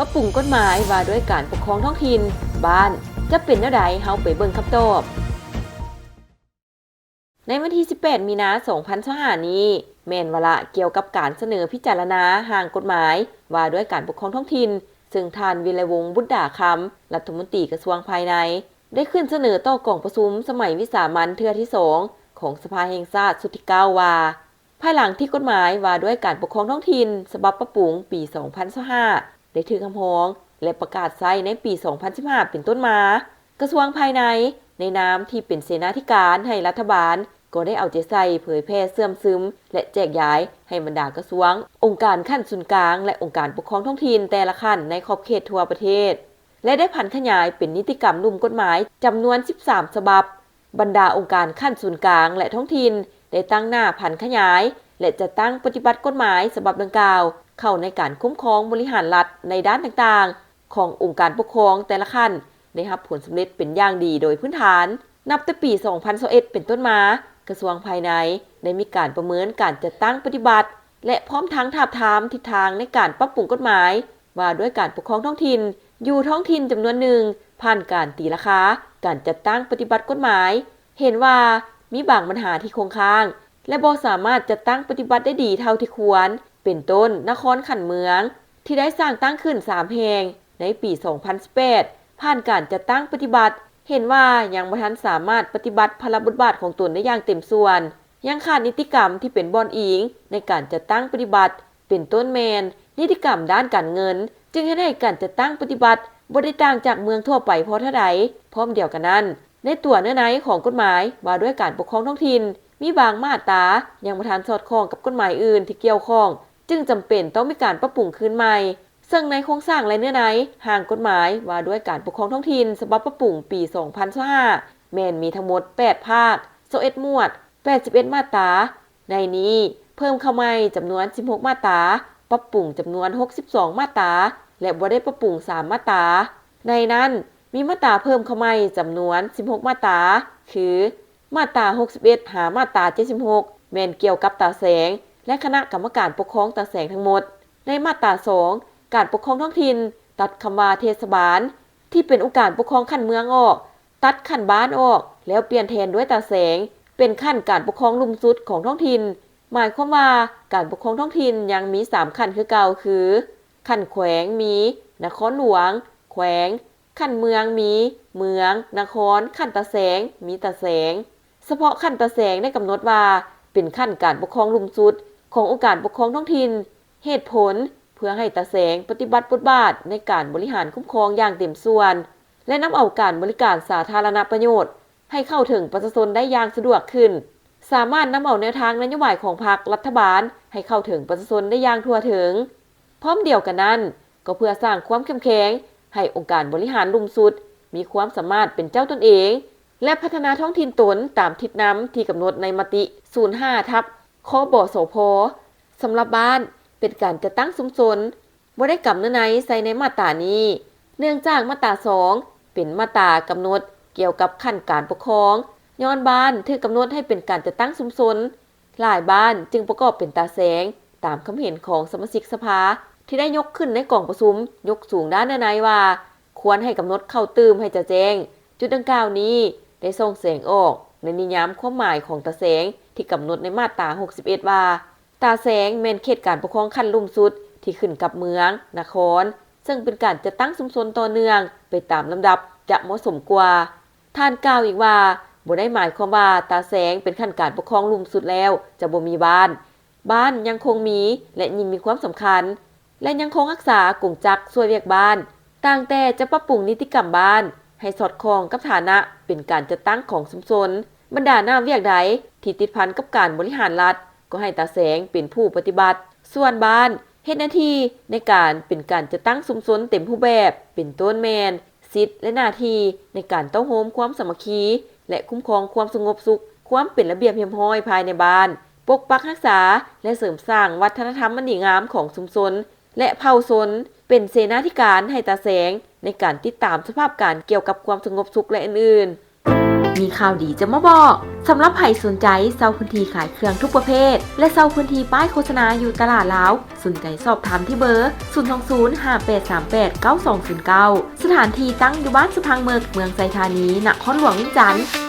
ປັບປຸງກົດໝາຍວ່າດ້ວຍການປົກຄອງທ້ອງຖິ່ນ, ບ້ານ ຈະເປັນແນວໃດ? ເຮົາໄປເບິ່ງຄຳຕອບ. ໃນວັນທີສິບແປດ ມີນາ ສອງພັນຊາວຫ້າ ນີ້ ແມ່ນວາລະກ່ຽວກັບການສະເໜີພິຈາລະນາຮ່າງກົດໝາຍວ່າດ້ວຍການປົກຄອງທ້ອງຖິ່ນ, ເຊິ່ງທ່ານ ວິໄລວົງ ບຸດດາຄຳ ລັດຖະມົນຕີກະຊວງພາຍໃນ ໄດ້ຂຶ້ນສະເໜີຕໍ່ກອງປະຊຸມສະໄໝວິສາມັນເທື່ອທີສອງຂອງສະພາແຫ່ງຊາດຊຸດທີເກົ້າ ວ່າ ພາຍຫຼັງທີ່ກົດໝາຍວ່າດ້ວຍການປົກຄອງທ້ອງຖິ່ນ ສະບັບປັບປຸງປີສອງພັນຊາວຫ້າ ໄດ້ຖືກຮັບຮອງ ແລະ ປະກາດໃຊ້ໃນປີສອງພັນສິບຫ້າເປັນຕົ້ນມາ, ກະຊວງພາຍໃນ ໃນນາມທີ່ເປັນເສນາທິການໃຫ້ລັດຖະບານ ກໍໄດ້ເອົາໃຈໃສ່ເຜີຍແຜ່ເຊື່ອມຊຶມ ແລະ ແຈກຢາຍໃຫ້ບັນດາກະຊວງ, ອົງການຂັ້ນສູນກາງ ແລະ ອົງການປົກຄອງທ້ອງຖິ່ນແຕ່ລະຂັ້ນໃນຂອບເຂດທົ່ວປະເທດ ແລະ ໄດ້ຜັນຂະຫຍາຍເປັນນິຕິກຳລຸ່ມກົດໝາຍຈຳນວນສິບສາມສະບັບ. ບັນດາອົງການຂັ້ນສູນກາງ ແລະ ທ້ອງຖິ່ນ ໄດ້ຕັ້ງໜ້າຜັນຂະຫຍາຍ ແລະ ຈັດຕັ້ງປະຕິບັດກົດໝາຍສະບັບດັ່ງກ່າວ ເຂົ້າໃນການຄຸ້ມຄອງບໍລິຫານລັດໃນດ້ານຕ່າງໆ ຂອງອົງການປົກຄອງແຕ່ລະຂັ້ນ ໄດ້ຮັບຜົນສຳເລັດເປັນຢ່າງດີໂດຍພື້ນຖານ. ນັບແຕ່ປີສອງພັນຊາວເອັດເປັນຕົ້ນມາ, ກະຊວງພາຍໃນໄດ້ມີການປະເມີນການຈັດຕັ້ງປະຕິບັດ ແລະ ພ້ອມທັງທາບທາມທິດທາງໃນການປັບປຸງກົດໝາຍ ວ່າດ້ວຍການປົກຄອງທ້ອງຖິ່ນ ຢູ່ທ້ອງຖິ່ນຈຳນວນໜຶ່ງ ຜ່ານການຕີລາຄາການຈັດຕັ້ງປະຕິບັດກົດໝາຍ, ເຫັນວ່າມີບາງບັນຫາທີ່ຄົງຄ້າງ ແລະ ບໍ່ສາມາດຈັດຕັ້ງປະຕິບັດໄດ້ດີເທົ່າທີ່ຄວນ, ເປັນຕົ້ນ ນະຄອນຂັ້ນເມືອງ ທີ່ໄດ້ສ້າງຕັ້ງຂຶ້ນສາມແຫ່ງໃນປີສອງພັນສິບແປດ ຜ່ານການຈັດຕັ້ງປະຕິບັດ, ເຫັນວ່າຍັງບໍ່ທັນສາມາດປະຕິບັດພາລະບົດບາດຂອງຕົນໄດ້ຢ່າງເຕັມສ່ວນ, ຍັງຂາດນິຕິກຳທີ່ເປັນບ່ອນອີງໃນການຈັດຕັ້ງປະຕິບັດ, ເປັນຕົ້ນແມ່ນ ນິຕິກຳດ້ານການເງິນ, ຈຶ່ງເຮັດໃຫ້ການຈັດຕັ້ງປະຕິບັດບໍ່ໄດ້ຕ່າງຈາກເມືອງທົ່ວໄປພໍເທົ່າໃດ. ພ້ອມດຽວກັນນັ້ນ, ໃນຕົວເນື້ອໃນຂອງກົດໝາຍວ່າດ້ວຍການປົກຄອງທ້ອງຖິ່ນ ມີບາງມາດຕາຍັງບໍ່ທັນສອດຄ່ອງກັບກົດໝາຍອື່ນທີ່ກ່ຽວຂ້ອງ, ຈຶ່ງຈຳເປັນຕ້ອງມີການປັບປຸງຄືນໃໝ່. ເຊິ່ງໃນໂຄງສ້າງ ແລະ ເນື້ອໃນຮ່າງກົດໝາຍວ່າດ້ວຍການປົກຄອງທ້ອງຖິ່ນ ສະບັບປັບປຸງປີສອງພັນຊາວຫ້າ ແມ່ນມີທັງໝົດແປດພາກ, ຊາວເອັດໝວດ, ແປດສິບເອັດມາດຕາ. ໃນນີ້ເພີ່ມເຂົ້າໃໝ່ຈຳນວນສິບຫົກມາດຕາ, ປັບປຸງຈຳນວນຫົກສິບສອງມາດຕາ ແລະ ບໍ່ໄດ້ປັບປຸງສາມມາດຕາ. ໃນນັ້ນ ມີມາດຕາເພີ່ມເຂົ້າໃໝ່ຈຳນວນສິບຫົກມາດຕາ ຄື ມາດຕາຫົກສິບເອັດ ຫາມາດຕາເຈັດສິບຫົກ ແມ່ນກ່ຽວກັບຕາແສງ ແລະ ຄະນະກຳມະການປົກຄອງຕາແສງທັງໝົດ. ໃນມາດຕາສອງ ການປົກຄອງທ້ອງຖິ່ນ ຕັດຄຳວ່າເທດສະບານ ທີ່ເປັນອົງການປົກຄອງຂັ້ນເມືອງອອກ, ຕັດຂັ້ນບ້ານອອກ ແລ້ວປ່ຽນແທນດ້ວຍຕາແສງ ເປັນຂັ້ນການປົກຄອງລຸ່ມສຸດຂອງທ້ອງຖິ່ນ, ໝາຍຄວາມວ່າການປົກຄອງທ້ອງຖິ່ນຍັງມີສາມຂັ້ນຄືເກົ່າ ຄື ຂັ້ນແຂວງມີ ນະຄອນຫຼວງ, ແຂວງ, ຂັ້ນເມືອງມີ ເມືອງ, ນະຄອນ, ຂັ້ນຕາແສງມີຕາແສງ. ສະເພາະຂັ້ນຕາແສງໄດ້ກຳນົດວ່າເປັນຂັ້ນການປົກຄອງລຸ່ມສຸດຂອງອົງການປົກຄອງທ້ອງຖິ່ນ. ເຫດຜົນ ເພື່ອໃຫ້ຕາແສງປະຕິບັດບົດບາດໃນການບໍລິຫານຄຸ້ມຄອງຢ່າງເຕັມສ່ວນ ແລະ ນຳເອົາການບໍລິການສາທາລະນະປະໂຫຍດໃຫ້ເຂົ້າເຖິງປະຊາຊົນໄດ້ຢ່າງສະດວກຂຶ້ນ, ສາມາດນຳເອົາແນວທາງນະໂຍບາຍຂອງພັກລັດຖະບານໃຫ້ເຂົ້າເຖິງປະຊາຊົນໄດ້ຢ່າງທົ່ວເຖິງ. ພ້ອມດຽວກັນນັ້ນ, ກໍເພື່ອສ້າງຄວາມເຂັ້ມແຂງໃຫ້ອົງການບໍລິຫານລຸ່ມສຸດມີຄວາມສາມາດເປັນເຈົ້າຕົນເອງ ແລະ ພັດທະນາທ້ອງຖິ່ນຕົນຕາມທິດນຳທີ່ກຳນົດໃນມະຕິສູນຫ້າ ທັບ ຄບສພ ສຳລັບບ້ານເປັນການຈັດຕັ້ງຊຸມຊົນ ບໍ່ໄດ້ກຳເນື້ອໃນໃສ່ໃນມາດຕານີ້, ເນື່ອງຈາກມາດຕາສອງເປັນມາດຕາກຳນົດກ່ຽວກັບຂັ້ນການປົກຄອງ, ຍ້ອນບ້ານຖືກກຳນົດໃຫ້ເປັນການຈັດຕັ້ງຊຸມຊົນ, ຫຼາຍບ້ານຈຶ່ງປະກອບເປັນຕາແສງ, ຕາມຄຳເຫັນຂອງສະມາຊິກສະພາທີ່ໄດ້ຍົກຂຶ້ນໃນກອງປະຊຸມຍົກສູງດ້ານເນື້ອໃນວ່າ ຄວນໃຫ້ກຳນົດເຂົ້າຕື່ມໃຫ້ຈະແຈ້ງ. ຈຸດດັ່ງກ່າວນີ້ໄດ້ສ່ອງແສງອອກໃນນິຍາມຄວາມໝາຍຂອງຕາແສງທີ່ກຳນົດໃນມາດຕາຫົກສິບເອັດວ່າ ຕາແສງແມ່ນເຂດການປົກຄອງຂັ້ນລຸ່ມສຸດທີ່ຂຶ້ນກັບເມືອງ, ນະຄອນ, ເຊິ່ງເປັນການຈັດຕັ້ງຊຸມຊົນຕໍ່ເນື່ອງໄປຕາມລຳດັບຈະເໝາະສົມກວ່າ. ທ່ານກ່າວອີກວ່າ ບໍ່ໄດ້ໝາຍຄວາມວ່າຕາແສງເປັນຂັ້ນການປົກຄອງລຸ່ມສຸດແລ້ວຈະບໍ່ມີບ້ານ. ບ້ານຍັງຄົງມີ ແລະ ຍິ່ງມີຄວາມສຳຄັນ ແລະ ຍັງຄົງຮັກສາກົງຈັກຊ່ວຍວຽກບ້ານ, ຕ່າງແຕ່ຈະປັບປຸງນິຕິກຳບ້ານໃຫ້ສອດຄ່ອງກັບຖານະເປັນການຈັດຕັ້ງຂອງຊຸມຊົນ. ບັນດາໜ້າວຽກໃດທີ່ຕິດພັນກັບການບໍລິຫານລັດ ກໍໃຫ້ຕາແສງເປັນຜູ້ປະຕິບັດ. ສ່ວນບ້ານເຮັດໜ້າທີ່ໃນການເປັນການຈັດຕັ້ງຊຸມຊົນເຕັມຮູບແບບ, ເປັນຕົ້ນແມ່ນ ສິດ ແລະ ໜ້າທີ່ໃນການເຕົ້າໂຮມຄວາມສາມັກຄີ ແລະ ຄຸ້ມຄອງຄວາມສະຫງົບສຸກ, ຄວາມເປັນລະບຽບຮຽບຮ້ອຍພາຍໃນບ້ານ, ປົກປັກຮັກສາ ແລະ ເສີມສ້າງວັດທະນະທຳອັນດີງາມຂອງຊຸມຊົນ ແລະ ເຜົ່າຊົນ, ເປັນເສນາທິການໃຫ້ຕາແສງໃນການຕິດຕາມສະພາບການກ່ຽວກັບຄວາມສະຫງົບສຸກ ແລະ ອື່ນໆ. ມີຂ່າວດີຈະມາບອກ. ສຳລັບໃຜສົນໃຈເຊົ່າພື້ນທີ່ຂາຍເຄື່ອງທຸກປະເພດ ແລະ ເຊົ່າພື້ນທີ່ປ້າຍໂຄສະນາຢູ່ຕະຫຼາດລາວ, ສົນໃຈສອບຖາມທີ່ເບີ ສູນສອງສູນ ຫ້າແປດສາມແປດ ເກົ້າສອງສູນເກົ້າ. ສະຖານທີ່ຕັ້ງຢູ່ບ້ານສະພັງເມິກ, ເມືອງໄຊທານີ, ນະຄອນຫຼວງວຽງຈັນ.